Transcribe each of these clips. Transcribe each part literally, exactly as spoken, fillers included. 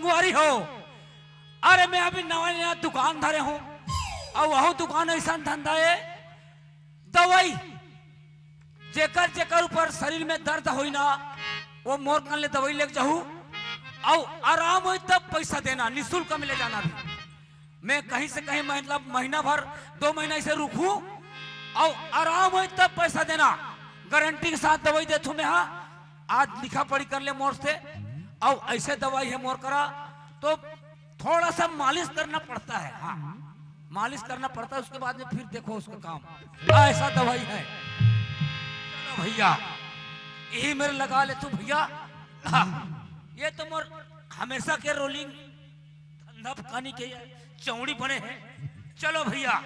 संगवारी हो, अरे मैं अभी नवा नया दुकान धरे हूँ, अउ वहू दुकान ऐसा धंधा हे, दवाई, जेकर जेकर ऊपर शरीर में दर्द होई ना, वो मोर कन ले दवाई लेके जाहू, अउ आराम होई तब पैसा देना, निःशुल्क में ले जाना भी। मैं कहीं से कहीं, मतलब, महीना भर, दो महीना ऐसे रुकहूँ, अउ आराम होई तब पैसा देना, गारंटी के साथ दवाई देथूँ मैं। हाँ, आज लिखा पढ़ी कर ले मोर से, अउ ऐसे दवाई हे मोर करा, तो थोड़ा सा मालिश करना पड़ता है। हाँ, मालिश करना पड़ता है, उसके बाद में फिर देखो उसका काम। ऐसा दवाई है। चलो भैया, यही मेरे लगा ले तू भैया। हाँ, ये तो मोर हमेशा के रोलिंग धंधा पानी के चौड़ी बने हैं। चलो भैया,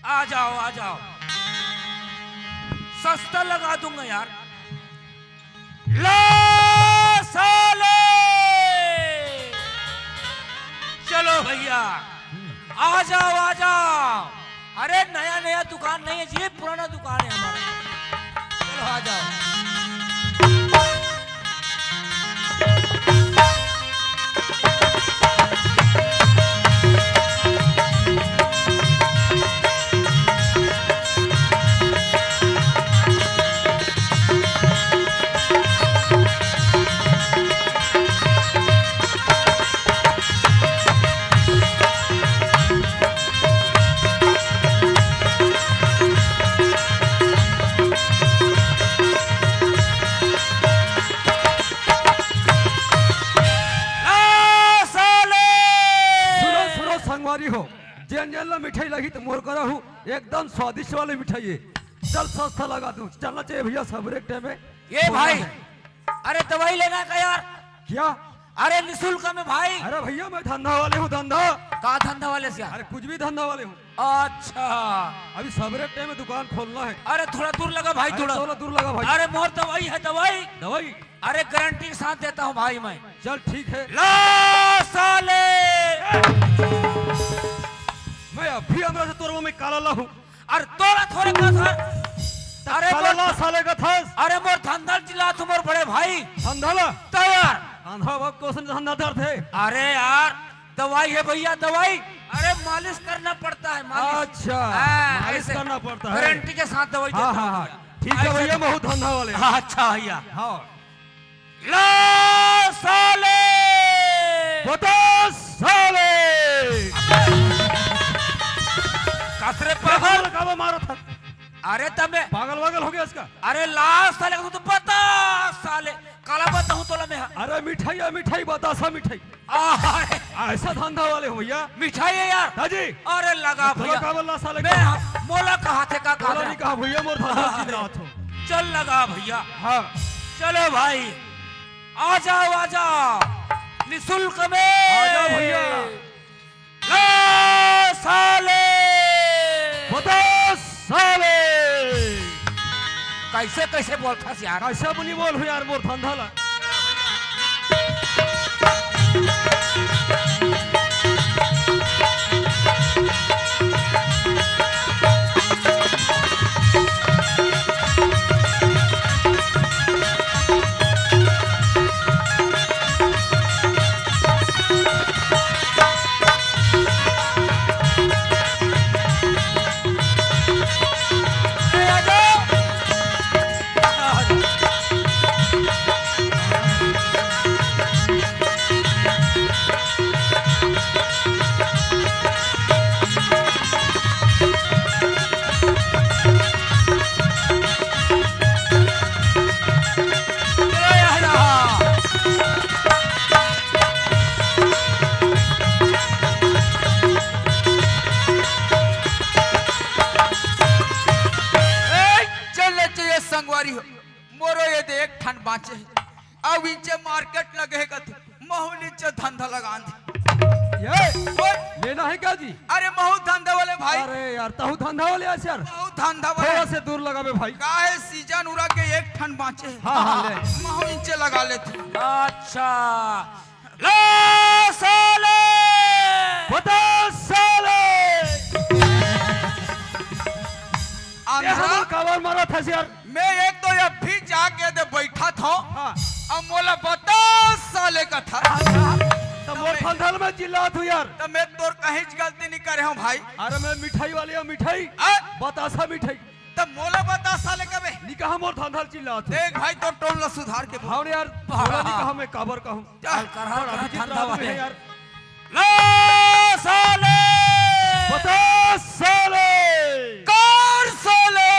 आ जाओ, आ जाओ, सस्ता लगा दूंगा यार। ला साले, चलो भैया, आ जाओ, आ जाओ। अरे, नया नया दुकान नहीं है जी, पुराना दुकान है हमारा। चलो, आ जाओ। ला साले! सुनो, सुनो संगवारी हो, जेन जेन ला मिठाई लगी तो मोर करा हूँ, एकदम स्वादिष्ट वाली मिठाई है। चल सस्ता लगा दूँ, चलना चाहिए भैया, सबरे टाइम में ये बोला भाई, है। अरे दवाई लेना का यार? क्या? अरे निःशुल्क में भाई। अरे भैया, मैं धंधा वाले हूँ, धंधा। का धंधा वाले से यार? अरे कुछ भी धंधा वाले हूँ। अच्छा। अभी सबरे टाइम में दुकान खोलना है। अरे थोड़ा दूर लगा भाई, अरे थोड़ा। थोड़ा दूर लगा भाई। अरे मोर दवाई है, दवाई। दवाई? अरे गारंटी के साथ देता हूँ भाई मैं। चल ठीक है। ला साले। मैं अभी हमरा से तोर मुंह में काला लाहूँ। अरे तोला थोरे का था। अरे काला मोर, ला साले का था। अरे मोर धंधा चिल्ला तू मोर बड़े भाई। धंधा ला? तो यार। धंधा बाप को उसने धंधा दर्द है। अरे यार, दवाई है भैया, दवाई। अरे मालिश करना पड़ता है, मालिश। अच्छा, हाँ, मालिश ऐसे करना पड़ता है। गारंटी के साथ दवाई हाँ, देता हाँ, हूँ हाँ। भैया। ठीक है ऐसे भैया, तो बहुत धंधा वाले हैं। हाँ, अच्छा भैया। हाँ। ला साले। बता साले। कसरे पागल। काबा मारा था। अरे तमे पागल वागल हो गया इसका। अरे ला साले, तू तो बता साले, काला बताऊं तोला मैं। अरे मिठाई है, मिठाई, बतासा मिठाई। आहाय। ऐसा धंधा वाले हो भैया। मिठाई है यार। हाँ जी। अरे लगा तो भैया। काबा ला साले मैं का? मोला कहा थे का बोला कहा नहीं कहा भैया, मोर धंधा की रात हो। चल लगा भैया। हाँ। चलो भाई, आ जाओ, आ जाओ, निःशुल्क में। आ जाओ भैया। ला साले। बता साले। कैसे, कैसे बोलथस यार? कैसे बोली बोल हो यार, मोर धंधा ला। ए, चल ले चाहिए संगवारी हो, मोरो ये दे एक ठन बाँचे हे। अउ इंचे मार्केट लगे हे कथे, महू नीचे धंधा लगा दे। ये बोल। लेना है क्या जी? अरे महू धंधा वाले भाई। अरे यार, तहू धंधा वाले आस यार। महू धंधा वाले। थोड़ा से दूर लगाबे भाई। काहे सीजन उरा के एक ठन बाँचे हे। हाँ, हाँ, ले। महू इंचे लगा लेथे। अच्छा। ला साले। बता साले। ये आंध्रा। हमर काबर मारा था यार? मैं एक तो अभी जाके दे बैठा था। हाँ। अब मोला बता साले का था। त मोर धंधा ल मैं चिल्लात हूँ यार। त मैं तोर कहीं गलती नहीं करे हूँ भाई। अरे मैं मिठाई वाले हूँ, मिठाई। हाँ? बतासा मिठाई। त मोला बतासा ले कबे? नहीं कहा मोर धंधा ल चिल्लात हूँ। देख भाई, तोर टोन ला सुधार के बोल। हाँ यार, बोला नहीं कहा मैं काबर कहूँ। चल, करहा, बड़ा करहा, अभिजीत धंधा राव में वाले। है यार। ला साले! बता साले! कर साले!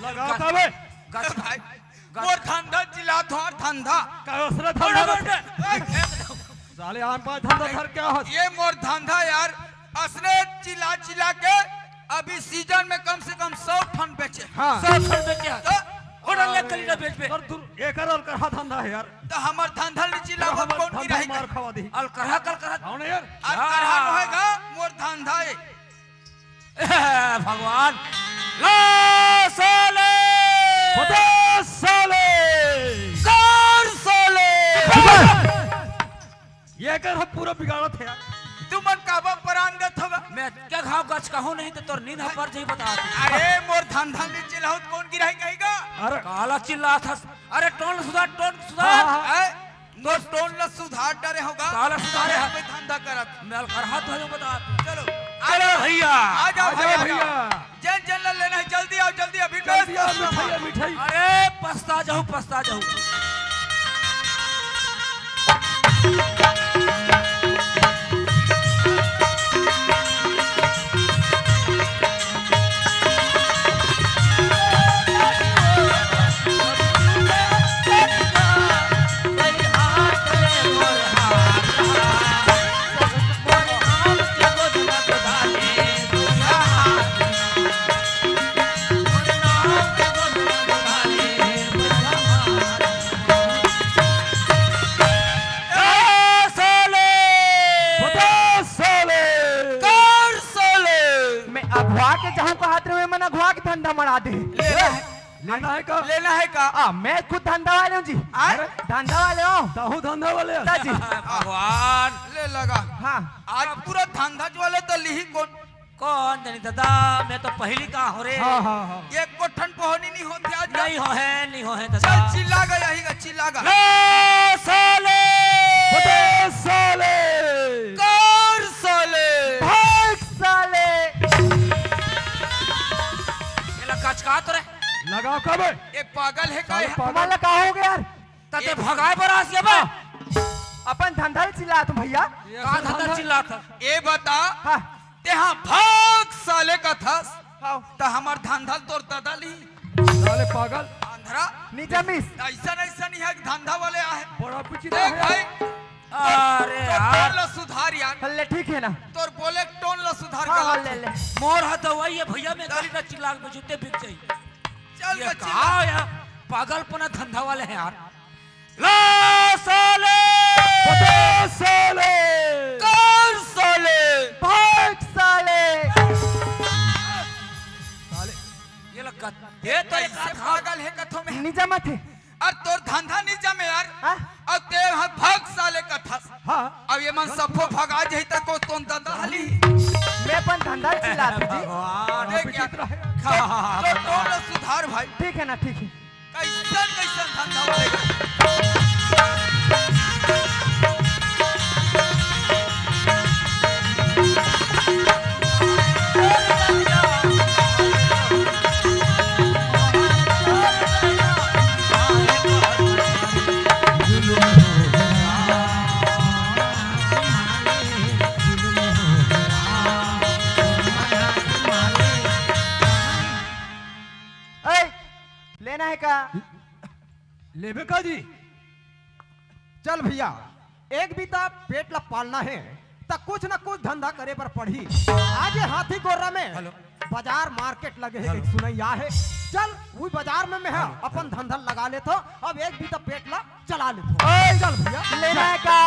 लगा का बे? गच भाई, गच। मोर धंधा चिल्लात हूँ, धंधा। का असरा बड़ा धंधा बड़ा। रखे? साले आन पाँच धंधा धर क्या हस? ये मोर धंधा यार, असने चिल्ला चिल्ला के अभी सीजन में कम से कम सौ ठन बेचे। हाँ। सौ ठन बेचे। तो? और अलग कलीना बेचबे। पर तू एकर अलकरहा धंधा है यार। तो हमर धंधा नहीं चिल्ला, तो हमर कौन धंधा गिराही मार कर? खवा दी। अलकरहा, कलकरहा। कौन है यार? अलकरहा हाँ। रहेगा, मोर धंधा है। भगवान। ला साले। बता साले। कर साले। ये कर हम पूरा बिगाड़त है यार। तुमन काबर परान देत हव? मैं क्या घाव गच कहूँ नहीं तो तोर नींद ह पर जाई बता। अरे मोर धंधा नहीं चिल्लाहूँ त कौन गिराही कहेगा? अरे काला चिल्लात हस। अरे टोन सुधार, टोन सुधार। हाँ, हाँ। हैं? तोर टोन ला सुधार डरे होगा। काला सुधारे है। कोई धंधा करत। मैं अलकरहा तो हूँ बता। चलो। चलो भैया। आ जाओ आ जाओ भैया, आ जाओ। भैया। जेन जेन ला लेना है, जल्दी आओ, जल्दी, अभी जल्दी व्यस्त आओ, हूँ। मिठाई, मिठाई। अरे, पछता जाहू, पछता जाहू। ए साले! बता साले! कर साले! मैं अघवा के जाहूं कहात रहे, मैं अघवा के धंधा मड़ा दे। लेना है, लेना है का? लेना है का? आ, मैं खुद धंधा वाले हूँ जी। आय? धंधा वाले हूँ। तहू धंधा वाले हस? ता जी। भगवान। ले लगा। हाँ। आज पूरा धंधा वाले तो लिही कौन? कौन जानी दादा, मैं तो पहली का हो रे। हाँ, हाँ, हाँ। एक कोठन पहोनी नहीं होते आज। नहीं हो है, नहीं हो है दादा। चल चिल्ला गा, यही गा, चिल्ला गा। ला साले। बता साले। कर साले। भाग साले। ये लगा चका तो रे। लगा कब? ये पागल है का साले यार? पागल। तुम्हारा का हो गया यार? त ते भगाए बर आस ये बे? हाँ। अपन धंधा ल चिल्लात हूँ भैया। का धंधा चिल्लात हस? ए बता, हाँ। तेहा भाग साले कथस, हाँ। त हमर धंधा ल तोर ददा ली। साले पागल। आंधरा। निजामिस। ऐसा ऐसा नहीं है, धंधा वाले आहे। बड़ा विचित्र देख है। भाई, अरे तोर यार। टोन ला सुधार यार। ले, ठीक है ना? तोर बोले टोन ला सुधार हाँ, गलत हाँ, ले, है। ले। मोर हा दवाई है भैया, मैं गली ना चिल्ला के बेचूं ते बिक जाई। चल ये बच्ची का ला। यार, पागलपना धंधा वाले हैं यार। ला साले। बता साले। कर साले। भाग साले। साले। ये लग गत-, ये तो एक ऐसे पागल है कथों में। निजामत है। अरे तोर धंधा नहीं जमे यार। हाँ? अब ते ह भाग साले कथस। हाँ। अब ये मन सफो भगा जही त को तोन ददा हली। मैं अपन धंधा चिल्लात हूँ जी। भगवान। देख यार। विचित्र है। हाँ, हाँ, हाँ, तो हाँ। टोन सुधार भाई। ठीक है ना, ठीक है। कैसन, कैसन धंधा वाले। ए, लेना है का? लेबे का जी? चल भैया, एक बीता पेट ला पालना है, त कुछ न कुछ धंधा करे बर पड़ही। आज ये हाथी गोर्रा में हेलो। बाजार मार्केट लगे है, हेलो। एक सुनैया है। चल, वही बाजार में मैं ह हेलो। अपन धंधा लगा लेथो, अब एक बीता पेट ला चला लेथो। ए, चल भैया। लेना है का?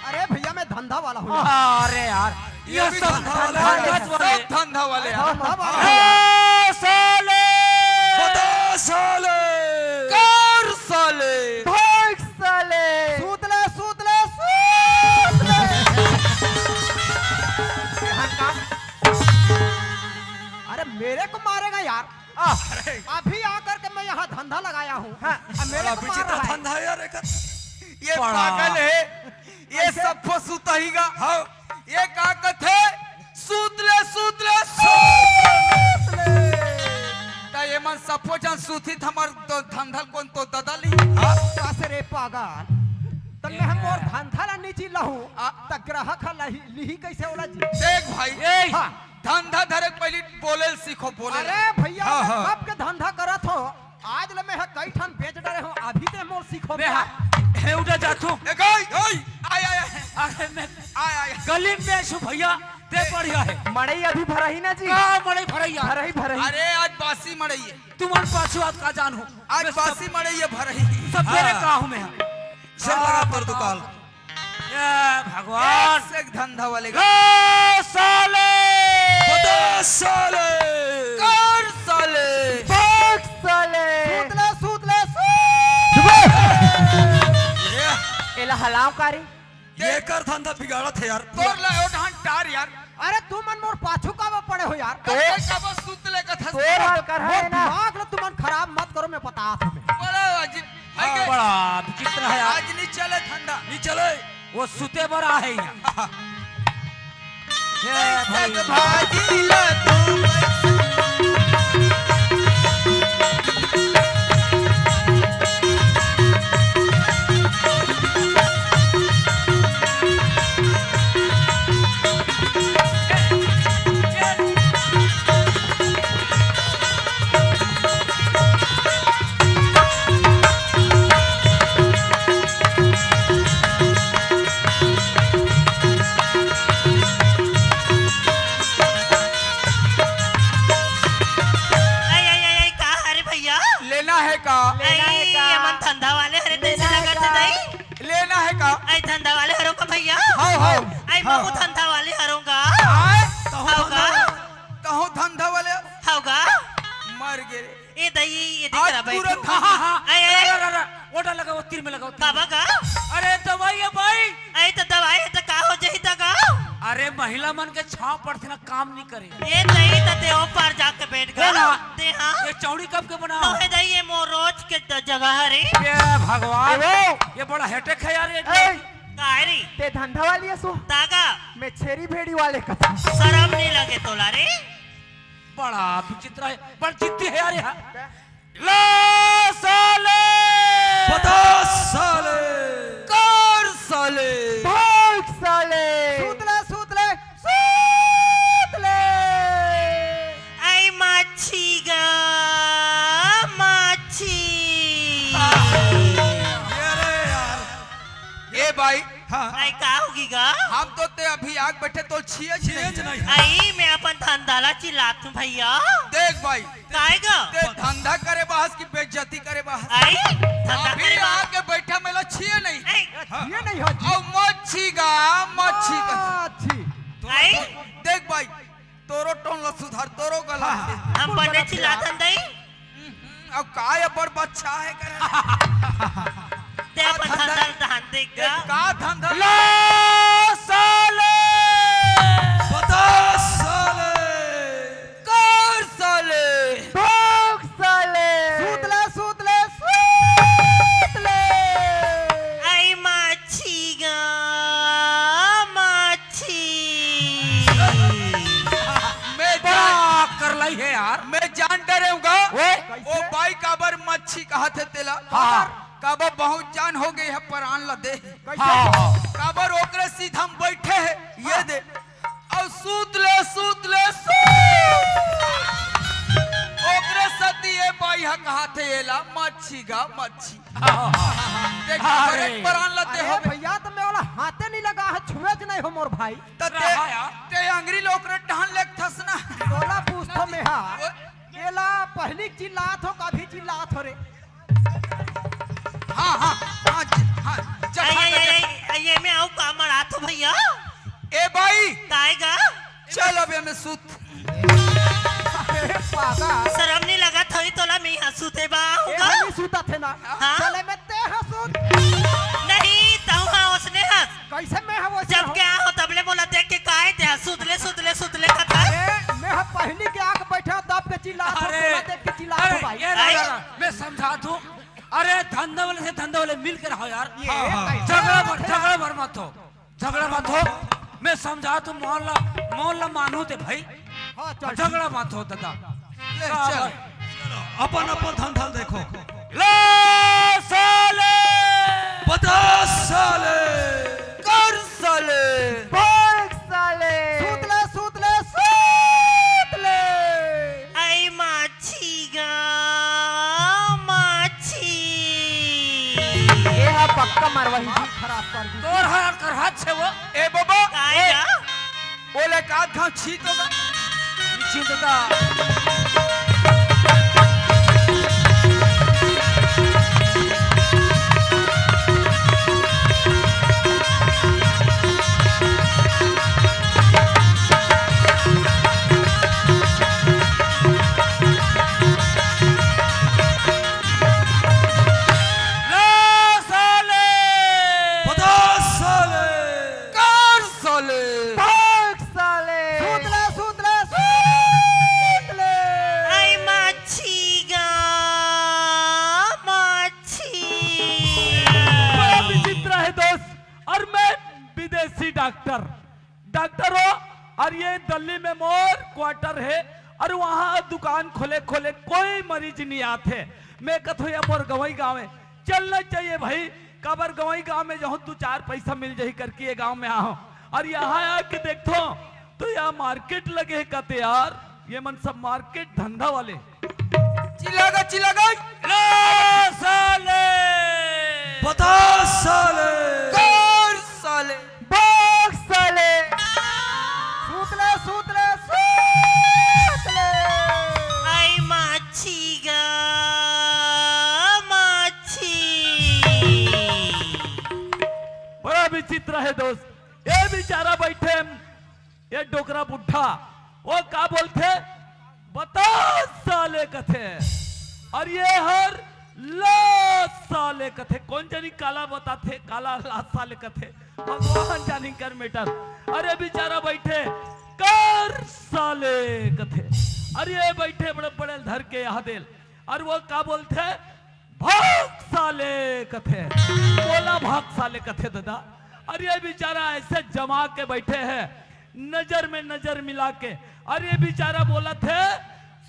अरे भैया, मैं धंधा वाला हूँ। अरे यार, ये ये भी सब धंधा वाला है। धंधा वाले। सब धंधा वाले हैं। धंधा वाला है। ए साले! बता साले! कर साले! भाग साले! सूत ले, सूत ले, सूत ले! अरे मेरे को मारेगा यार। आ, अभी आकर के मैं यहाँ धंधा लगाया हूँ। हाँ। अब मेरे बड़ा को मार विचित्र रहा है। धंधा है यार एकर। ये बड़ा। पागल है, ये कैसे? सफो सुतही गा। हाँ। ये का कथे? सूत ले, सूत ले, सूत ले। त ये मन सफो जन सूती त हमर तो धंधा कोन तो ददा ली? हाँ। कासे रे पागल? त मैं हम मोर धंधा ला नी चिल्लाहूँ, आ? त ग्राहक ह लही, लिही कैसे ओला जी? देख भाई, ए! हाँ। धंधा धरे के पहली बोले ल सीखो, बोले ल। अरे भैया, हाँ, मैं हाँ। कब के धंधा करत हो, आज ले मैं ह कई ठन बेच डरे हो, अभी ते मोर सीखो मैं बे। हा, हे उठा जाथू। ए, गई, गई। आय, आय, आय। अरे मैं आय, आय। गली में आइसू भैया, ते बढ़िया है। मड़ई अभी भरही ना जी? का मड़ई भरैया? भरही, भरही। अरे आज बासी मड़ई है। तुमन पाछू आज का जान हो? आज मैं सब बासी मड़ई है भरही। सब तेरे हाँ। का हूँ मैं। सब लगा तोर दुकान। ए भगवान। एक से एक धंधा वाले का। ए साले! बता साले! कर साले! भाग साले! सूत ले, सूत ले, सूत! ए, एला हलाव का रे? ये कर धंधा बिगाड़त है यार। तोर ला ओ ढान टार यार। अरे तू मन मोर पाछू काबर पड़े हो यार? तो अरे काबर सूत ले कथस? तोर हल कर है मोर ना। दिमाग ला तुमन खराब मत करो, मैं बता तुम्हें। बड़ा अजीब। हाँ, आगे। बड़ा विचित्र है यार। आज नहीं चले धंधा। नहीं चले। वो सुते बर आहे यहाँ। हे भाई। भाजी ला तू आई, आई, आई, आई, का हरे भैया? लेना है का? लेना है आई, का? ये मन धंधा वाले हरे, तैसे लेना है लगत का? है दाई। लेना है का? आई, धंधा वाले हरो का भैया? हाव, हाव। आई, हाव। महू धंधा वाले हरो का? आय? कहूँ हाव का? धंधा वाले? कहूँ धंधा वाले? हाव का? मर गे रे। ए दाई, ये देख आज रहा भाई पूरा तू। हाँ, हाँ, हाँ। आय, आय। अरे, अरे, अरे, ओटा लगाओ, तीर में लगाओ, तीर में। काबा का? अरे, दवाई है भाई। अरे, तो दवाई है, तो का हो जाही, तो का? अरे, महिला मन के छांव पड़थे ना, काम नहीं करे। ये दाई, तो ते ओ पार जाके बैठ गा। बोला। ते, हाँ। ये चौड़ी कब के बना? तो है दाई, ये मोर रोज के द-, जगह हरे। ये भगवान, ए, वो। ये बड़ा हेडेक है यार, ये। ए। काय रे? ते धंधा वाली है सो? तागा? मैं छेरी भेड़ी वाले का था। शरम नहीं लगे तोला रे? बड़ा विचित्र है, बड़ा जिद्दी है यार यहाँ। ला साले! बता साले! कर साले! भाग साले! सूत ले, सूत ले, सूत ले! आई माछी गा, माछी। ये रे यार। ए भाई, हाँ। आई का होगी गा? हम तो ते अभी आग बैठे तो छिए छिए नहीं। नहीं। आई मैं अपन धंधा ला चिल्लात हूँ भैया। देख भाई, काय गा? ते धंधा करे बाहस की बेइज्जती करे बाहस? आई धंधा अभी करे बाहस। आके बैठा मेला छिए नहीं। आई। हाँ। ये नहीं हो जी। और मच्छी गा, मच्छी का। अच्छी। आई। देख भाई, तोरो टोन ला सुधार, तोरो गलत हाँ, है। हाँ, हम बिल्कुल बने गलत है चिल्लात यार। हन दई। हम्म, अब का ये बड़ बच्चा है करे? ते अपन धंधा धंधा धान देख ए, गा। का धंधा? ला साले! बता साले! कर साले! भोग साले! सूत ले, सूत ले, सूत ले! आई माछी गा, माछी। मैं बड़ा जान, कर लाई है यार। मैं जान डरे हूँ गा। ओए। ओ बाई काबर मच्छी कहा थे तेला? हाँ। काबर बहुत जान हो गई है, परान ला दे। कैसे? हाँ, हाँ। काबर ओकरे सीधा में बैठे है, ये हाँ। दे। और सूत ले, सूत ले, सूत। ओकरे सती ये बाई हा कहा थे, एला मच्छी गा, मच्छी। हाँ, हाँ, हाँ। ते काबर अरे। एक परान ला दे अरे होबे। भैया, तो मैं वाला हाथे नहीं लगा है, छुए ज नहीं हो मोर भाई। त ते, रहा यार। ते अंगरी ला ओकरे टहन लेक थस ना। तोला पूछथो मैं हा। ओ। एला पहली चिल्लात हो, कभी चिल्लात हो रे? हाँ, हाँ, हाँ, ज-, हाँ, जब आई, हाँ, आई, आई, जब आई, आई, ये में आऊ का मड़ात हो भैया? ए बाई! काय गा? चल अब ये में सूत। अरे पागल। शरम नहीं लगत होई तोला, मैं यहाँ सूते बा ए, आऊँगा। हम नहीं सूता थे ना। हाँ? चले में ते हाँ सूत। नहीं, तहु हाँ ओसने हस। कैसे मैं हाँ ओसने जब हूँ? क्या हो तबले मोला देख के काय ते हाँ? सुतले, सुतले, सुतले कथा। अरे, मैं हाँ पहली के आके बैठा, दब के चिल्लात हो, अरे, तोला देख के चिल्लात हो अरे, भाई। ये ना, आई? ना, ना। समझात हूँ। अरे, धंधा वाले से धंधा वाले मिल के रहो यार। ये हाँ, हाँ। कैसे झगड़ा बात बर-, है? झगड़ा बर मत हो, झगड़ा मत हो। मैं समझात हूँ, मोहन ला, मोहन ला मानहू ते भाई। हाँ, चल, झगड़ा मत हो दादा। ले, का चल। भाई? चलो, अपन, अपन धंधा देखो। ला साले! बता साले! कर साले! भाग साले! सूत ले, सूत ले, सूत ले! आई माछी गा, माछी। ये हा पक्का मरवाही जी, खराब कर दी। तोर हाथ कर हाथ छे वो। ए बाबा, काय ए, गा? ओले का घाव छींट होगा। छींट होगा। ला साले! बता साले! कर साले! भाग साले! सूत ले, सूत ले, सूत ले! आई माछी गा, माछी। बड़ा विचित्र है दोस्त, और मैं विदेशी डॉक्टर, डॉक्टर हो, और ये दिल्ली में मोर क्वार्टर है, और वहाँ दुकान खोले खोले कोई मरीज नहीं आते। मैं कथो ये मोर गंवई गाँव है, चलना चाहिए भाई, काबर गंवई गांव में जहूं दू चार पैसा मिल जाही करके ये गांव में आहूं। और यहां आके देखथों तो यहां मार्केट लगे हे कथे यार, ये मन सब मार्केट धंधा वाले। चिल्ला गा, चिल्ला गा। ला साले। बता साले। कर साले। भाग साले। सूत ले, सूत ले, सूत ले। आई माछी गा, माछी। बड़ा विचित्र है दोस्त, ये बेचारा बैठे, ये डोकरा बुढ़ा, वो का बोलथे, बता साले कथे, और ये हर ला साले कथे। कोन जनी काला बताथे, काला ला साले कथे, भगवान जानी कर मेटर। अरे बेचारा बैठे, कर साले कथे, अरे ये बैठे बड़े बड़े धर के यहां देल, और वो का बोलथे, भाग साले कथे, बोला भाग साले कथे दादा। और ये बेचारा ऐसे जमा के बैठे हैं, नजर में नजर मिला के। और ये बेचारा बोलथे,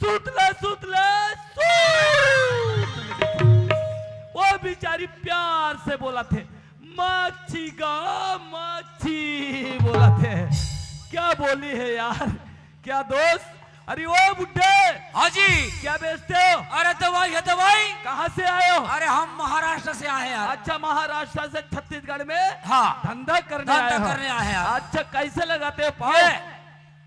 सूत ले, सूत ले, सूत। वो बेचारी प्यार से बोलथे, माछी गा, माछी बोलथे। क्या बोली है यार, क्या दोस्त? अरे ओ बुड्ढे, हाँ जी। क्या बेचते हो? अरे दवाई है, दवाई। कहाँ से आए हो? अरे हम महाराष्ट्र से आए हैं यार। अच्छा, महाराष्ट्र से छत्तीसगढ़ में हाँ। धंधा करने धंधा आए हो? करने आए हैं यार। अच्छा, कैसे लगाते हो पाव? ये,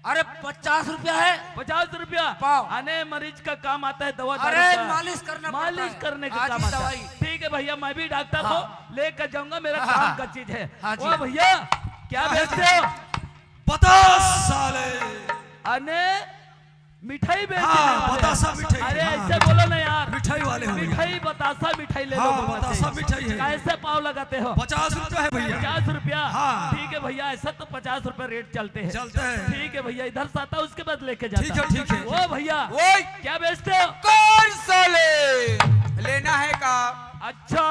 अरे पचास रुपया है। पचास रुपया? पाव। अने मरीज का काम आता है दवा दारू अरे का। मालिश करना पड़ता मालिश है। करने का हाँ काम जी, आता है। दवाई। ठीक है भैया, मैं भी डॉक्टर हाँ। हूँ, लेकर जाऊंगा, मेरा हाँ, काम हाँ। का चीज है। हाँ जी। ओ भैया, क्या हाँ, बेचते हाँ। हो? बतासा साले। अने मिठाई बेचने हाँ, वाले। बतासा मिठाई, अरे हाँ, ऐसे मिठाई। बोलो ना यार। मिठाई वाले हो भैया। मिठाई, बतासा मिठाई ले लो हाँ, बोलना बतासा चाहिए। मिठाई है। कैसे पाव लगाते हो? पचास रुपया है भैया। पचास रुपया? हाँ। ठीक है भैया, ऐसा तो पचास रुपया रेट चलते हैं। चलते हैं। ठीक है भैया, इधर से आता है, उसके बाद लेके जाता ठीक है, हूँ। ठीक है। ओ भैया, ओए। क्या बेचते हो? कर साले, लेना है का? अच्छा,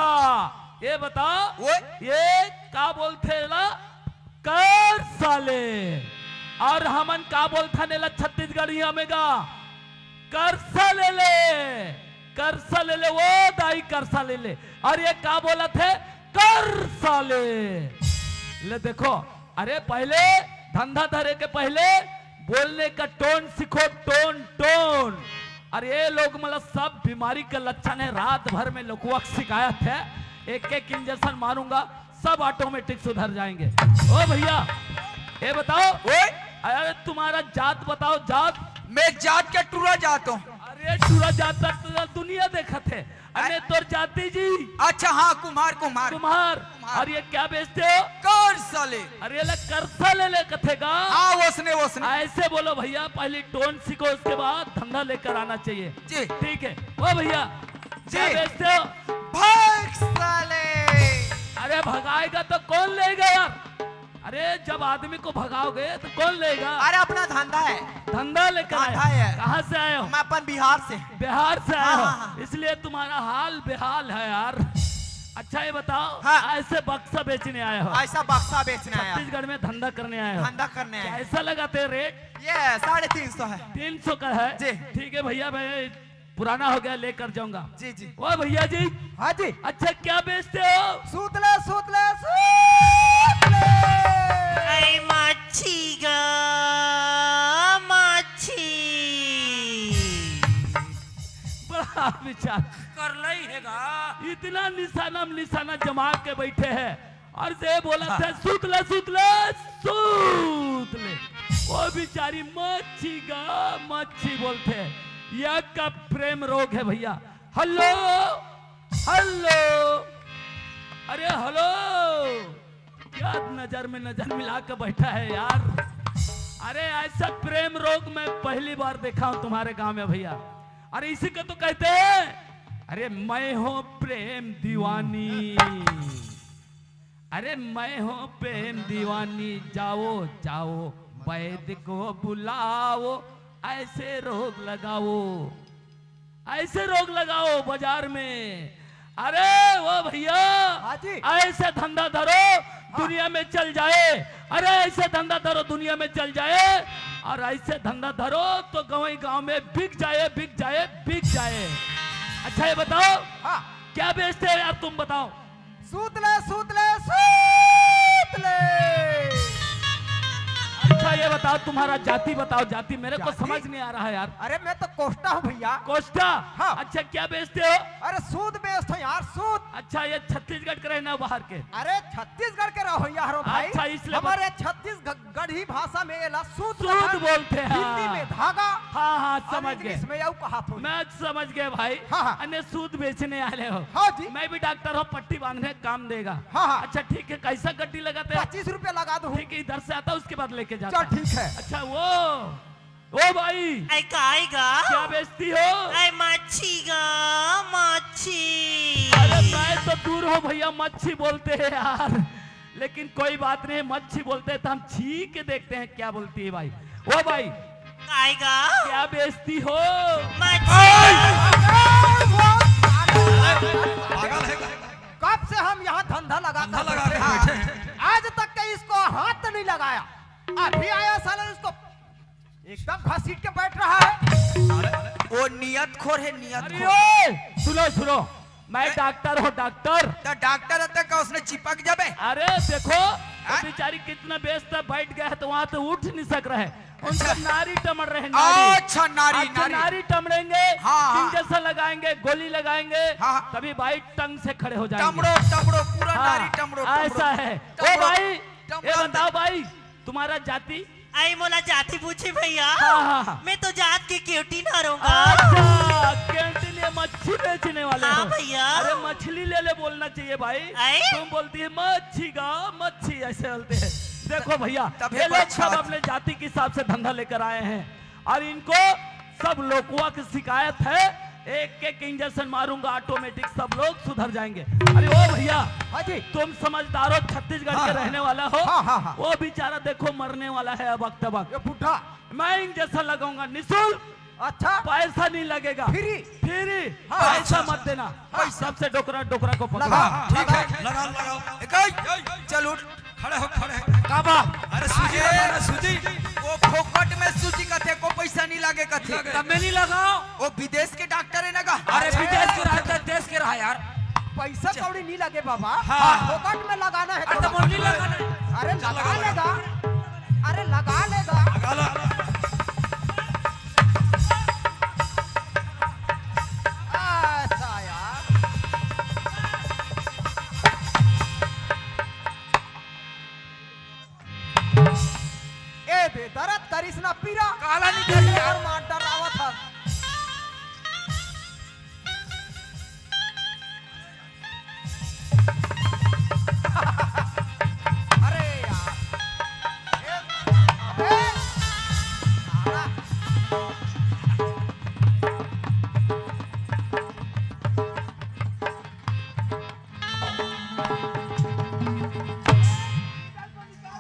ये बताओ, ओए। ये का बोलथे ला? कर साले। और हमन का बोलथन एला छत्तीसगढ़िया में गा? करसा ले ले, करसा ले ले, वो दाई करसा ले ले। और ये का बोलथे? कर साले। ले देखो, अरे पहले धंधा धरे के पहले बोलने का टोन सीखो, टोन, टोन। और ये लोग मतलब सब बीमारी का लक्षण है, रात भर में लोगवा के शिकायत है, एक एक इंजेक्शन मारूंगा, सब ऑटोमेटिक सुधर जाएंगे। ओ भैया, ये बताओ, ओए। अरे तुम्हारा जात बताओ, जात। मैं जात के टूरा जात हूँ। अरे टूरा जात का तो दुनिया देखत है। अरे अ- तोर जाति जी। अच्छा हाँ, कुम्हार, कुम्हार। कुम्हार। कुम्हार। और ये क्या बेचते हो? कर साले। अरे ये ला करसा ले ले कथे गा। हाँ, वसने, वसने। ऐसे बोलो भैया, पहले टोन सीखो, उसके बाद धंधा लेकर आना चाहिए। जी। ठीक है। ओ भैया, जी। क्या बेचते हो? भाग साले। अरे भगाएगा तो कौन लेगा यार? अरे जब आदमी को भगाओगे तो कौन लेगा? अरे अपना धंधा है। धंधा लेकर आए हो? धंधा है। कहाँ से आए हो? मैं अपन बिहार से। बिहार से आए हो? हाँ, हाँ। इसलिए तुम्हारा हाल बेहाल है यार। अच्छा, ये बताओ, हाँ। ऐसे बक्सा बेचने आए हो? ऐसा बक्सा बेचने आया। छत्तीसीगढ़ में धंधा करने आए हो? धंधा करने आया। कैसा लगाते हो रेट? ये साढ़े तीन सौ है। तीन सौ का है? जी। ठीक है भैया, मैं पुराना हो गया, लेकर जाऊंगा। जी, जी। ओ भैया जी। हाँ जी। अच्छा, क्या बेचते हो? सूत ले, सूत ले, सूत ले। ऐ मच्छी गा, मच्छी। बड़ा विचार। कर लई है गा। इतना निशाना में निशाना जमा के बैठे हैं। और जे बोलथे, "सूत ले, सूत ले, सूत ले।" वो बिचारी मच्छी गा, मच्छी बोलथे। यह का प्रेम रोग है भैया। हेलो, हेलो, अरे हेलो, क्या नजर में नजर मिला के बैठा है यार? अरे ऐसा प्रेम रोग मैं पहली बार देखा हूँ तुम्हारे गांव में भैया। अरे इसी को तो कहते हैं, अरे मैं हूँ प्रेम दीवानी। अरे मैं हूँ प्रेम दीवानी, जाओ जाओ वैद्य को बुलाओ, ऐसे रोग लगाओ, ऐसे रोग लगाओ बाजार में। अरे वो भैया, हाँ जी। ऐसे धंधा धरो, हाँ। दुनिया में चल जाए। अरे ऐसे धंधा धरो, दुनिया में चल जाए। और ऐसे धंधा धरो तो गंवई गांव में बिक जाए, बिक जाए, बिक जाए। अच्छा ये बताओ, हाँ। क्या बेचते हो यार, तुम बताओ। सूत ले, सूत ले, सूत ले। अच्छा ये बताओ, तुम्हारा जाति बताओ, जाति मेरे को जाति? समझ नहीं आ रहा है यार। अरे मैं तो कोस्टा हूँ भैया। कोस्टा? हाँ। अच्छा क्या बेचते हो? अरे सूत बेचते हैं यार, सूत। अच्छा ये छत्तीसगढ़ के रहना बाहर के? अरे छत्तीसगढ़ के रहो यार भाई। अच्छा इसलिए हमारे छत्तीसगढ़ गढ़ी भाषा में एला सूत सूत कथन, बोलते हैं, हिंदी हाँ। में धागा। हाँ, हाँ, और समझ गए। English में यू कहा थोड़ी। मैं समझ गए भाई। हाँ, हाँ। अन्य सूत बेचने वाले हो। हाँ जी। मैं भी डॉक्टर हूँ, पट्टी बांधने काम देगा। हाँ, हाँ। अच्छा ठीक है, कैसा गड्डी लगाते हो? पच्चीस रुपया लगा दो। ठीक है, इधर से आता हूँ, उसके बाद लेके जाता चल हूँ। ठीक है। अच्छा वो, ओ भाई। ऐ काई गा? क्या बेचती हो? ऐ मच्छी गा, मच्छी। अरे मैं तो दूर हूँ भैया, मच्छी बोलते हैं यार। लेकिन कोई बात नहीं, मच्छी बोलते हैं तो हम छी के देखते हैं क्या बोलती है भाई। ओ भाई, काई गा? क्या बेचती हो? मच्छी। पागल है क्या? कब से हम यहाँ धंधा लगा धंधा कर लगा बैठे के हैं। बैठे हैं। आज तक के इसको हाथ नहीं लगाया। अभी आया साला, इसको एकदम घसीट के बैठ रहा है। वो नियत खोर है, नियत अरे खोर। ओए, सुनो, सुनो, मैं ए? डॉक्टर हूँ, डॉक्टर। तो डॉक्टर है तो का उसने चिपक जाबे? अरे देखो, वो हैं? बेचारी कितना बेस्ता बैठ गया है तो वहाँ से उठ नहीं सक रहे। उनका अच्छा। नारी टमड़ रहे, नारी। अच्छा, नारी, अच्छा, नारी। नारी टमड़ेंगे, हाँ, हाँ। Injection लगाएंगे, गोली लगाएंगे, हाँ, हाँ। तभी भाई टंग से खड़े हो जाएंगे। टमड़ो, टमड़ो, पूरा हाँ, नारी टमड़ो, टमड़ो। ऐसा है। ओ टमड़ो, भाई, टमड़ो ये बताओ भाई, तुम्हारा जाति? आई मोला जाति पूछे भैया। हाँ, हाँ, हाँ। मैं तो जात के केवटी ना रहूंगा। अच्छा, केवटी ये मच्छी बेचने वाले हाँ हो। भैया। अरे मछली ले ले बोलना चाहिए भाई। आई? तुम बोलती है मच्छी गा, मच्छी ऐसे बोलते हैं। देखो भैया, तब ये ये लोग बच्चा सब अपने जाति के हिसाब से धंधा लेकर आए हैं और इनको सब लोकुआ की शिकायत है। एक एक injection मारूंगा, automatic सब लोग सुधर जाएंगे। अरे ओ भैया, हाँ जी। तुम समझदार हो, छत्तीसगढ़ हाँ। के रहने वाला हो। हाँ, हाँ, हाँ। वो बेचारा देखो मरने वाला है अब वक्त वक्त। ये बूढ़ा। मैं injection लगाऊंगा निशुल्क। अच्छा। पैसा नहीं लगेगा। Free। Free। हाँ। पैसा अच्छा। मत देना। हाँ। सबसे डोकरा, डोकरा को पकड़ो। लगा, ठीक है, लगा। लगा, लगाओ। ए, गई। चल उठ। खड़े हो, खड़े हो। का बा? अरे सूजी अरे। लगाना, सूजी। वो फोकट में सूजी कथे, को पैसा नहीं लागे कथे। तब मैं नहीं लगाओ। वो विदेश के डॉक्टर है ना का? अरे विदेश के रहा, देश के रहा यार। पैसा कौड़ी नहीं लगे बाबा। हाँ। फोकट में लगाना है अरे तो तो बोलनी लगाना है। अरे चल, लगा लगा। लेगा। अरे लगा लेगा। लगा ला। अच्छा यार। ए बे, दर्द करिस ना पीरा। काला नहीं करी यार। और मार डरावत हस। अरे यार। ए, अबे। साला।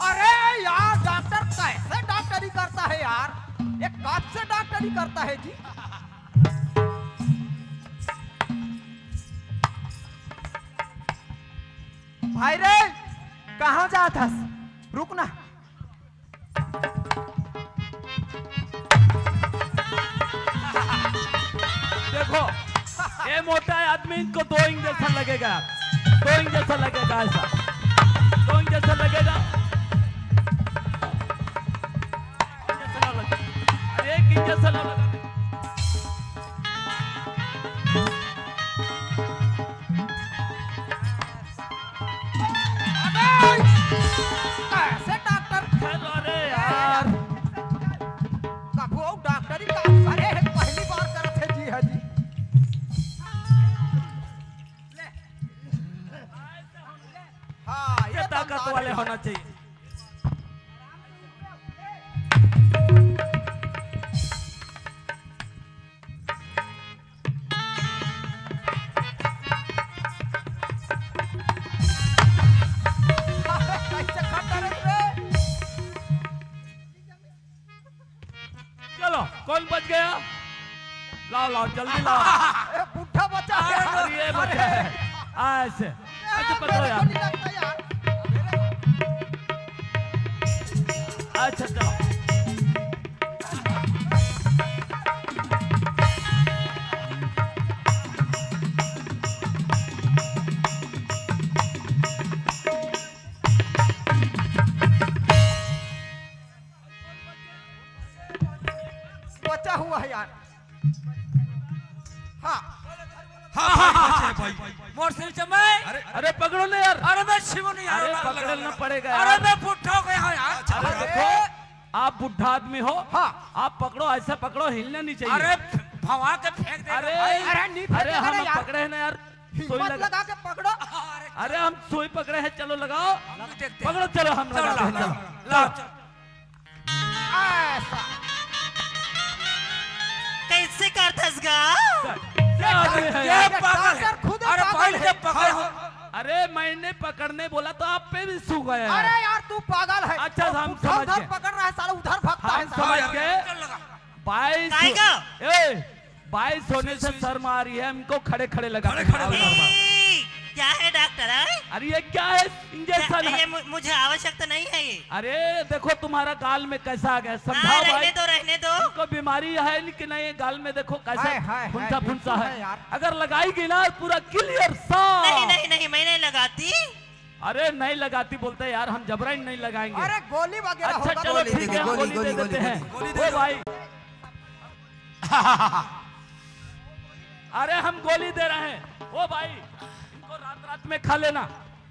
अरे यार, डॉक्टर कैसे डॉक्टरी करता है यार? ये कब से डॉक्टरी करता है जी? भाई रे, कहाँ जात हस? रुक ना। देखो, ये मोटा आदमी, इनको दो इंजेक्शन लगेगा, दो इंजेक्शन लगेगा, ऐसा दो इंजेक्शन लगेगा। अरे, एक इंजेक्शन लगा। अबे! कैसे डॉक्टर? चलो रे यार। कभू डॉक्टरी काम करे हे, पहली बार करत हे जी, हाँ जी। हाँ, ये ताकत वाले होना चाहिए। चलो, कौन बच गया? लाओ, लाओ, जल्दी लाओ। ए, बुढ़ा बचा है। अरे, ये बचा है। ऐसे, ऐसे पकड़ो यार। अच्छा, चलो। बचा हुआ है यार। हाँ। हाँ, हाँ, हाँ, हाँ, भाई। मोर सिर चमय। अरे, अरे, पकड़ो ना यार। अरे, मैं शिव नहीं यार। अरे, पकड़ना पड़ेगा अरे, यार। मैं बुढ़ा हो गया हूँ यार। अरे, देखो, आप बुढ़ा आदमी हो। हाँ। आप पकड़ो, ऐसा पकड़ो, हिलना नहीं चाहिए। अरे, भवा के फेंक दे अरे, भाई। अरे, नहीं अरे, फेंकेगा हम यार। पकड़े हैं ना यार। सुई हिम्मत लगा लगा के पकड़ो। अरे, हम सुई पकड़े हैं, चलो लगाओ। हम भी देखते हैं। पकड़ो, चलो, हम चलो, लगाते हैं, लाओ, चलो। लाओ, चलो। ऐसा। कैसे करथस गा? क्या आदमी है ये यार? पागल है। डॉक्टर खुद अरे, पागल भाई, है। जब पकड़े हो। अरे, मैंने पकड़ने बोला तो आप पे भी सूंघ आया है। अरे यार, तू पागल है। अच्छा, हम उधर, समझ उधर गए। पकड़ रहा है साला, उधर भागता हम है साला। समझ गए। चल लगा। बाईस काहे का? ए, बाईस होने से सुई, सुई। शर्म आ रही है हमको, खड़े खड़े लगा खड़े के खड़े आओ लगा। शर्मा। ए, क्या है डॉक्टर, हैं? अरे ये क्या है? इंजेक्शन क्या है? है। ये मु-, मुझे आवश्यकता नहीं है ये। अरे देखो तुम्हारा गाल में कैसा आ गया, समझाओ हाँ, रहने भाई। दो, रहने दो। इनको बीमारी है कि नहीं, गाल में देखो कैसा हाय, हाय, हाय, फुंसा, फुंसा बिल्कुल है। है यार। अगर लगाएगी ना पूरा क्लियर साफ। नहीं, नहीं, नहीं, मैं नहीं लगाती। अरे नहीं लगाती बोलते यार, हम जबरन नहीं लगाएंगे। अरे गोली वगैरह अच्छा, होगा चलो, गोली ठीक दे है, दे, हम गोली, गोली गोली, दे गोली, देते हैं। गोली। गोली दे ओ दे। भाई। अरे हम गोली दे रहे हैं। ओ भाई, इनको रात रात में खा लेना।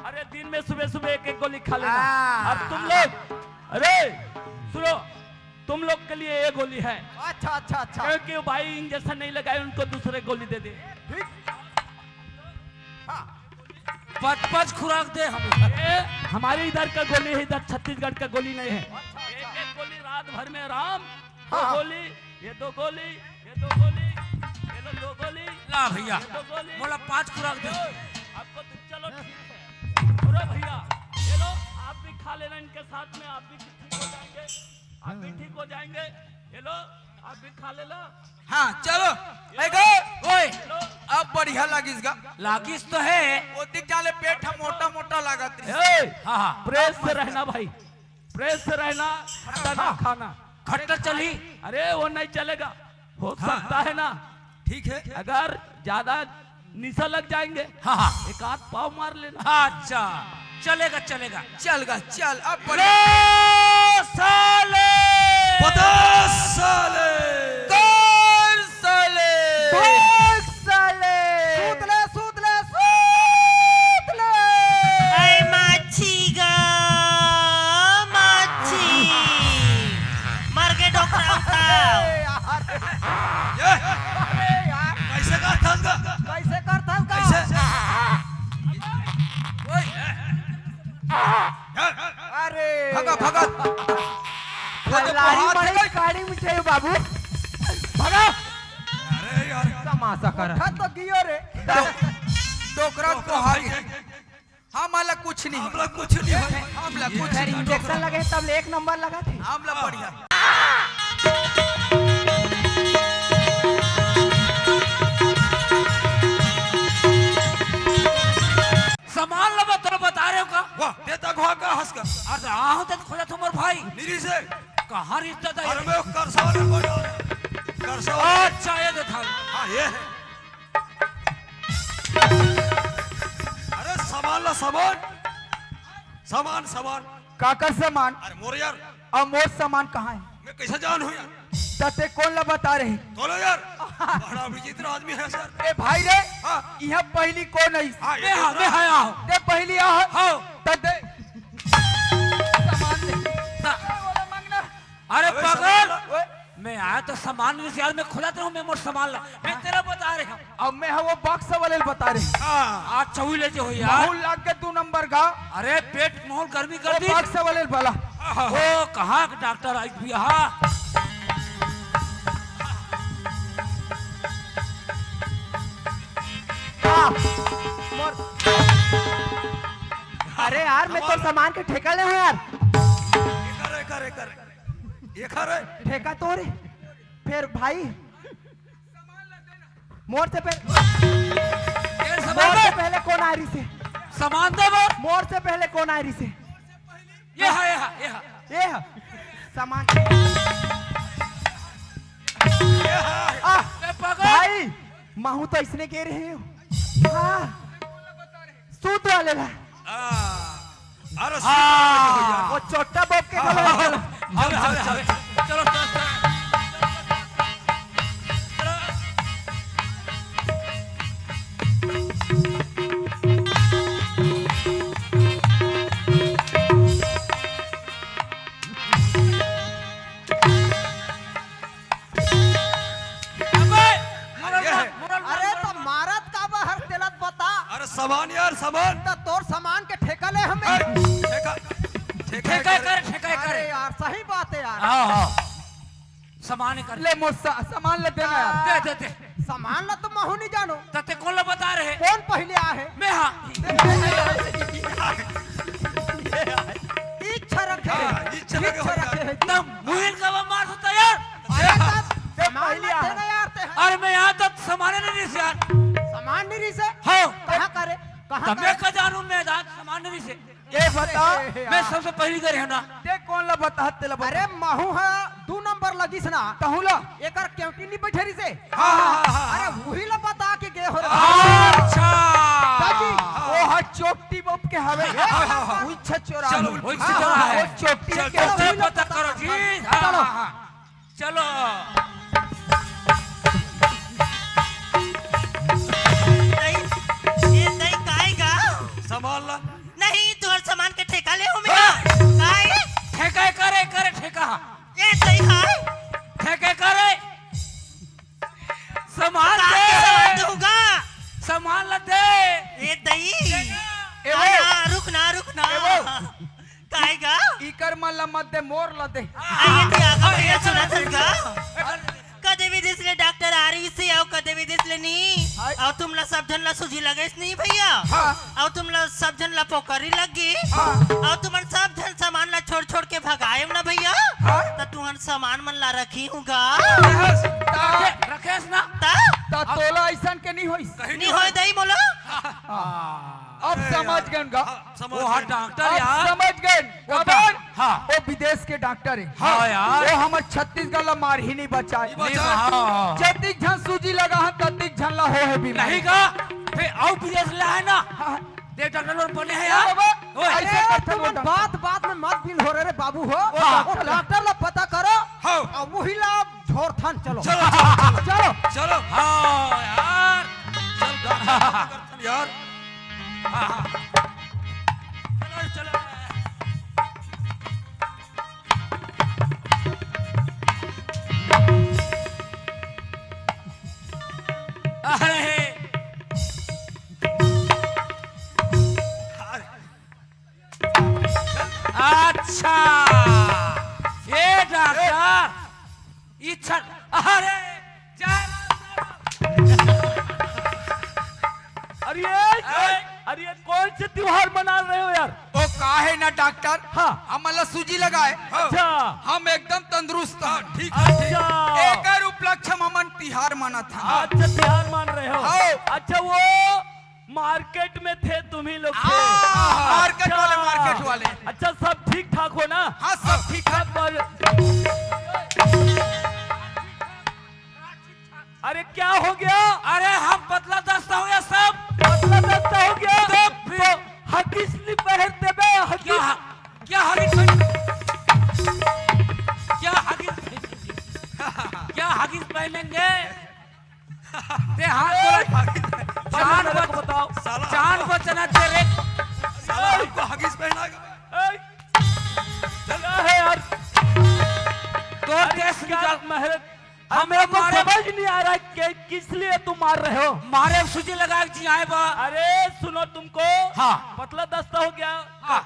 अरे दिन में सुबह सुबह एक एक गोली खा लेना। हाँ। और तुम लोग, अरे सुनो, तुम लोग के लिए ये गोली है। अच्छा, अच्छा, अच्छा। क्योंकि भाई इंजेक्शन नहीं लगाए, उनको दूसरे गोली दे दे। ठीक। हाँ। पाँच पाँच खुराक दे हम। ये हमारे इधर का गोली है, इधर छत्तीसगढ़ का गोली नहीं है। अच्छा, अच्छा। एक एक गोली रात भर में आराम। दो हाँ। गोली, ये दो गोली, ये दो गोली, ये लो दो गोली। ला भैया, ये दो गोली। मोला पाँच खुराक दे। आपको तो चलो ठीक है। सुनो भैया, ये लो आप भी खा लेना इनके साथ में, आप भी ठीक हो जाएंगे, आप भी ठीक हो जाएंगे। ये लो आप भी खा लेना। हाँ, चलो। ए गो, ओए, अब बढ़िया लागिस गा। लागिस तो है। ओतिक जाले पेट ह मोटा मोटा लागत रहिस। ए, हाँ, हाँ। प्रेस से रहना भाई, प्रेस से रहना, खट्टा ना हाँ। खाना। खट्टा चली। अरे वो नहीं चलेगा, हो हाँ। सकता है ना। ठीक है। अगर ज्यादा निशा लग जाएंगे, हाँ, हाँ। एक आध पाव मार लेना। अच्छा, चलेगा, चलेगा। चल गा, चल, अब बढ़िया। लो साले! बता साले! कर साले! भाग साले! सूत ले, सूत ले, सूत ले! ऐ माछी गा, माछी! मर गे डोकरा उठा। अरे यार। ये? अरे यार। कैसे करथस गा? कैसे करथस गा? कैसे? ओए। अरे। भगा, भगा। खल्लारी मड़ई काड़ी मिठाई बाबू। भगा। अरे यार। तमाशा कर। उठा तो गियो रे। डो-, डोकरा को हार गया। हमला कुछ नहीं। हमला कुछ नहीं होय। हमला कुछ नहीं। इंजेक्शन लगे तब ले एक नंबर लगा थे। हमला बढ़िया। हाँ, रिश्ता था अरे ये। मैं करसा वाले बना रहा। करसा वाले। अच्छा, ये तो था। हाँ, ये है। अरे सामान ला, सामान। सामान, सामान। काकर सामान? अरे मोर यार। अब मोर सामान कहाँ है? मैं कैसे जानहूँ यार? त ते कोन ला बता रहे? तोला यार। बड़ा विचित्र आदमी है सर। ए भाई रे, हाँ। यहाँ पहली कोन आई? हाँ, मैं ये हाँ, तो मैं हाँ, आओ। ते पहली आ। हाँ। त दे। सामान दे। ता- अरे अबे पागल, सामान ला। मैं आया तो सामान में से यार, मैं खुला तो हूँ, मैं मोर सामान ला, मैं तेला बता रहे हूँ। अब मैं हा वो बक्सा वाले ल बता रहे हूँ। हाँ। अच्छा, वही लेते हो यार। महू लाग के दू नंबर का। अरे पेट महू गर्मी कर वो दी। बक्सा वाले ल बोला। हाँ। ओ कहाँ के डॉक्टर आई भी हा? हाँ। मोर- अरे यार, मैं तो सामान के ठेका ले हूँ यार। एकर, एकर, एकर। एकर है। ठेका तो रे। फिर भाई, मोर से पहले, तेरे सामान मोर से दे। पहले कोन आ रही से? सामान दे बोल। मोर से पहले कोन आ रही से? ये है, ये है, ये है। ये है। सामान। ये है। आ, ए, पागल। भाई, महू तो इसने कह रहे हो। हाँ। सूत वाले ला। आ। अरे हाँ। वो चोट्टा बाप के हाँ, घलो हाँ, है। चलो, चलो, चलो, चलो। चलो, चलो, चलो। अबे, मुरल ये है। मुरल अरे मुरल तो मारत का बहर तेलत बता। अरे सामान यार, सामान। तो तोर सामान के ठेका ले हमें। ए, ठेका, ठेका ठेका करे। कर, ठेका कर। अरे यार, सही बात है यार। हाँ, हाँ। सामान कर। ले मोर सा-, सामान ला देना यार। दे, दे, दे। सामान ला तो महू नहीं जानो। तते कोन ला बता रहे? कोन पहले आ है? मैं हाँ। इच्छा रखे। हाँ, इच्छा रखे। इच्छा रखे है। तब मुहिल का वो मार सकता यार। अरे तब सामान पहले ला आ देना है। यार ते। अरे मैं यहाँ तक सामान नहीं रही यार। सामान नहीं रही से? हाँ। कहाँ करे? कहाँ तब मैं करे? का जानू मैं दांत सामान नहीं रही से। ये बता, मैं सबसे पहली करे है ना। ते कोन ला बता, तेला बता। अरे महू हा दू नंबर लगिस ना। तहू ला। एकर केवटी नहीं बैठे रही से। हाँ, हाँ, हाँ, हाँ। अरे वही ला बता के गए हो रे। अच्छा। दादी। वो हा चोपटी बप के हवे। हाँ, हाँ, हाँ। वही छचोरा। चलो, वही हाँ, छचोरा हाँ, है। वो चोपटी चल, के चल, हवे। चल, पता करो जी। हाँ, चलो। हाँ, हाँ। चलो। दई, ये दई काय गा? सामान ला। नहीं, तोर सामान के ठेका ले हूँ मैं। हाँ। काय? ठेका करे, करे ठेका। ये दई हाय। ठेका करे। सामान का दे। के सामान दूंगा? सामान ला दे। ये दई। ए ना, वो। ना, रुक ना, रुक ना। ए वो। काय गा? इकर मन ला मत दे, मोर ला दे। आइए जी, आगा भैया सुना था गा। कदे विदेश ले डॉक्टर आ रही से, अउ कदे विदेश ले नहीं। हाय। अउ तुमला सब झन ला सूजी लगे नहीं भैया। हाँ। अउ तुमला सब झन ला पोकरी लग गई। हाँ। अउ तुमन सब झन सामान ला छोड़ छोड़ के भगाए ना भैया। हाँ। त तुहन सामान मन ला रखी हूँ गा। रखेस, रखेस ना। ता? ता तोला ऐसन के नहीं होइस। कहीं नहीं नहीं होय होय। दई मोला। हाँ। अब समझ गए उनका। हाँ, समझ वो हाँ गए। डॉक्टर अब यार। समझ गए। वो काबर? डॉ-, हाँ। वो विदेश के डॉक्टर है। हाँ यार। वो हमर छत्तीसगढ़ ला मार ही नहीं बचाए। नहीं बचाए। हाँ। जतिक झन सूजी लगा है, ततिक झन ला हो है बीमारी। नहीं का? फिर आओ विदेश ला है ना। हाँ। दे डॉक्टर लोग बने हैं यार। बाबा, ओए। ऐसे अरे, करते तुमन बोल। बात, बात में मत बिल हो रहे रे बाबू हो। हाँ। वो डॉक्टर ला पता करो। हाँ। अउ वही ला झोरथन, चलो। चलो, चलो, चलो। चलो। चलो। हाँ यार। चल डॉक्टर ला पता करथन यार। हाँ, हाँ। चलो, चलो। अरे। अच्छा, ये डॉक्टर, इच्छा, अरे, जय राम, जय राम। अरे, ए? अरे, ये कौन से त्योहार मना रहे हो यार? ओ, का है ना डॉक्टर? हाँ। हमन ला सूजी लगाए। अच्छा। हम एकदम तंदुरुस्त हैं। हाँ, ठीक है, ठीक। अच्छा। एकर उपलक्ष्य में हमन तिहार मनात हन। अच्छा, तिहार मान रहे हो। हाँ। अच्छा, वो मार्केट में थे तुम ही लोग थे। हाँ, मार्केट वाले, अच्छा। मार्केट वाले। अच्छा, सब ठीक ठाक हो ना? हाँ, सब ठीक ठाक। सब बर-, अरे क्या हो गया? अरे हम पतला दस्ता हो गया सब। पतला दस्ता हो गया? तो फिर तो हगिस नहीं पहनते बे, हगिस। क्या ह-, क्या हगिस पहन-, क्या हगिस पहनेंगे? क्या हगिस पहनेंगे? ते हाथ बोला। हगिस पहन-, चांद मेरे को बच-, बताओ। साला चांद हमको बचना तेरे। साला हमको हगिस पहना के। ए, क्या है यार? तो अरे देश क्या निकाल। महरत, हम हम लोग को मारे समझ नहीं आ रहा है कि किस लिए तुम मार रहे हो। मारे सूजी लगा के जी आए बा। अरे सुनो तुमको। हाँ। पतला दस्ता हो गया। हाँ।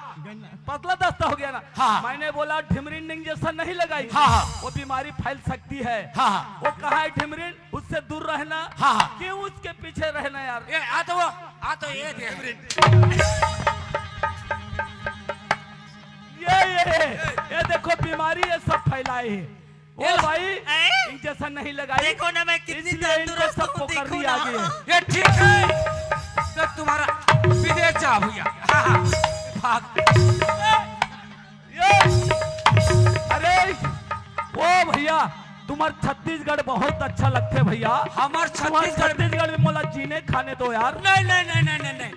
पतला दस्ता हो गया ना। हाँ। मैंने बोला ढिमरिन इंजेक्शन नहीं लगाई। हाँ, हाँ। वो बीमारी फैल सकती है। हाँ, हाँ। वो कहा है ढिमरिन, उससे दूर रहना। हाँ, हाँ। क्यों उसके पीछे रहना यार? ये आ तो वो, आ तो ये दे। ये, ये, ये देखो बीमारी ये सब फैलाए है। ओ ये लो। भाई, ए? इंजेक्शन नहीं लगाई, देखो ना मैं कितनी इसलिए इनको तंदुरुस्त सब हूँ, पोकर देखो भी ना। आ गई है। ये ठीक है, तो तुम्हारा विदेश जा भैया। हाँ, हाँ, भाग। ये, अरे, ओ भैया, तुम्हार छत्तीसगढ़ बहुत अच्छा लगथे भैया। हमार तुम्हार छत्तीसगढ़ छत्तीसगढ़ में मोला जीने खाने दो यार। नहीं, नहीं, नहीं, नहीं, नहीं, नहीं।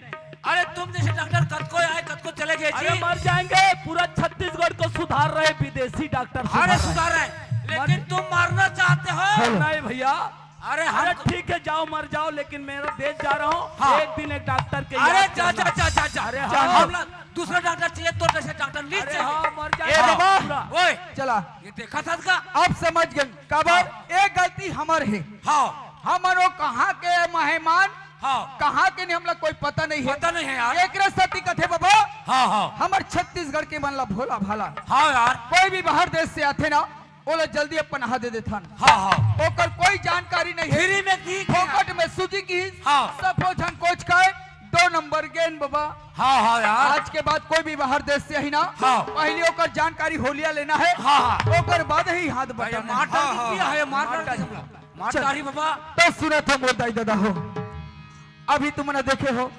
अरे तुम जैसे डॉक्टर कतको आए, कतको चले गए अरे जी। मर जाएंगे, पूरा छत्तीसगढ़ को सुधार रहे विदेशी डॉक्टर अरे सुधार रहे। सुधार रहे, लेकिन मर- तुम मारना चाहते हो। नहीं भैया, अरे हम अरे ठीक है, जाओ मर जाओ, लेकिन मेरा देश जा रहा हूँ। हाँ। एक दिन एक डॉक्टर के अरे याद जा, करना। जा, जा, जा, जा। अरे जा, हाँ। हम लोग दूसरा डॉक्टर चाहिए, तो जैसे डॉक्टर नहीं अरे चाहिए। हाँ, मर जाए। ए हाँ, बाबा। पूरा। ओए, चला। ये देखा था इसका? अब समझ गए, काबर हाँ। एक गलती हमर है। हाँ। हमन वो कहाँ के मेहमान, हाँ। कहाँ के नहीं, हमला कोई पता नहीं है। पता नहीं है यार। एकरे सेती कथे बाबा, हाँ, हाँ। हमर छत्तीसगढ़ के मन ला भोला भाला। हाँ यार। कोई भी बाहर देश से आथे ना, ओला जल्दी अपन नहा दे देथन। हाँ, हाँ। ओकर कोई जानकारी नहीं है। फ्री में दी क्या? फोकट में सूजी की हाँ। सफो झन कोच का है, दो नंबर गेंद बाबा। हाँ, हाँ यार। आज के बाद कोई भी बाहर देश से ही ना, हाँ। पहले ओकर जानकारी होलिया लेना है, हाँ, हाँ। ओकर बाद ही हाथ भाई, बटाना है। मार डाल हाँ, दी, हाँ। है, मार मार डाल डाल दी। दी। मार चल। डाल दी बाबा। तो सुना था मोर दाई दादा हो, अभी तुमने देखे हो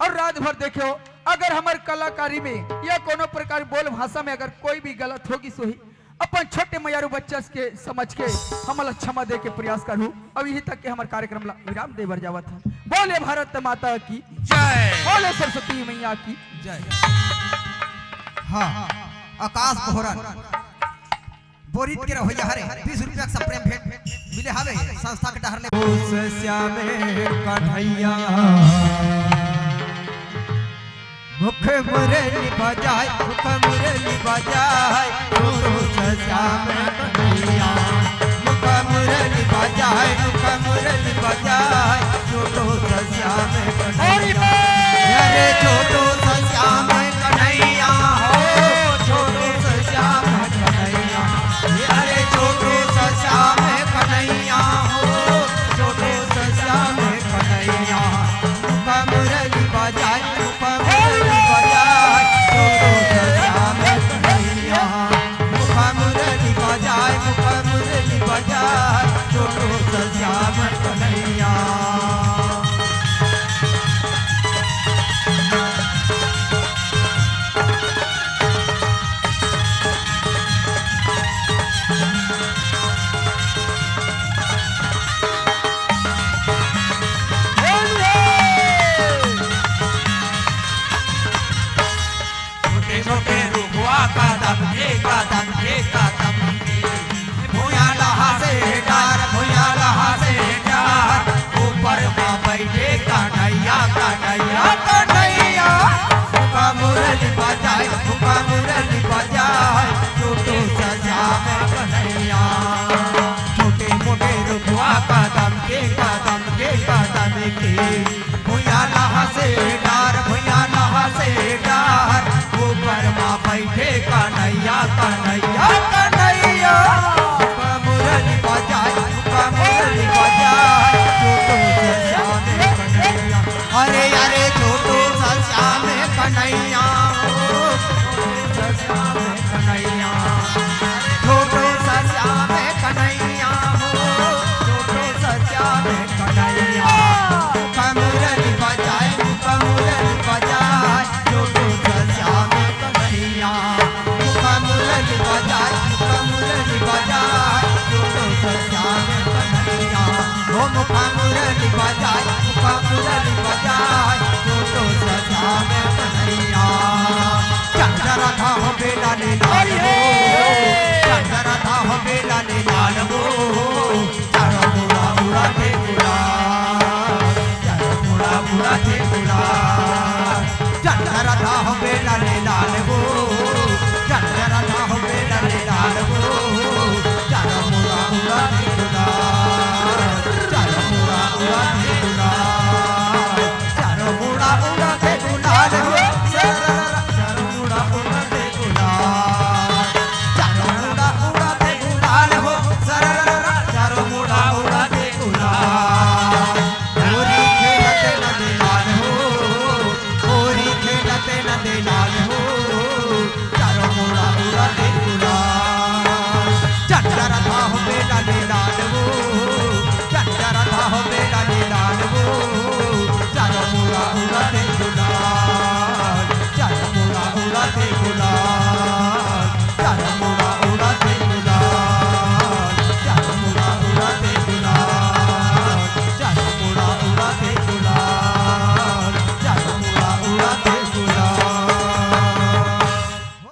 और रात भर देखे हो, अगर हमर कलाकारी में या कोनो प्रकार बोल भाषा में अगर कोई भी गलत होगी सो ही, अपन छोटे मयारू बच्चा के समझ के हमला क्षमा दे के प्रयास करू। अब यही तक के हमर कार्यक्रम ला विराम दे बर जावत है। बोले भारत माता की जय। बोले सरस्वती मैया की जय। हाँ, आकाश भोरन बोरित के रहोइया हरे, बीस रुपया के सप्रेम भेंट मिले हवे संस्था के डहर ले। ओ श्याम कन्हैया, मुख मुरली बजाए, मुख मुरली बजाए, छोटो सा श्याम कन्हैया। मुख मुरली बजाए, मुख मुरली बजाए, छोटो सा श्याम कन्हैया। अरे छोटो सा श्याम कन्हैया हो, छोटो सा श्याम कन्हैया। अरे छोटो सा श्याम कन्हैया हो, छोटो सा श्याम कन्हैया। मुख मुरली बजाए, मुख मुरली बजाए, छोटो सा श्याम कन्हैया। मुख मुरली बजाए, मुख मुरली बजाए, छोटो सा श्याम कन्हैया। छोटे छोटे रुखवा कदम के, कदम के, कदम के। भुइयां लहासे डार, भुइयां लहासे डार। ऊपर मा बइठे कन्हैया, कन्हैया, कन्हैया। मुख मुरली बजाए, मुख मुरली बजाए। छोटो सा श्याम कन्हैया। छोटे मोटे रुखवा कदम के, कदम के, कदम के। भुइयां लहासे डार, भुइयां लहासे डार। ऊपर मा बइठे कन्हैया, कन्हैया।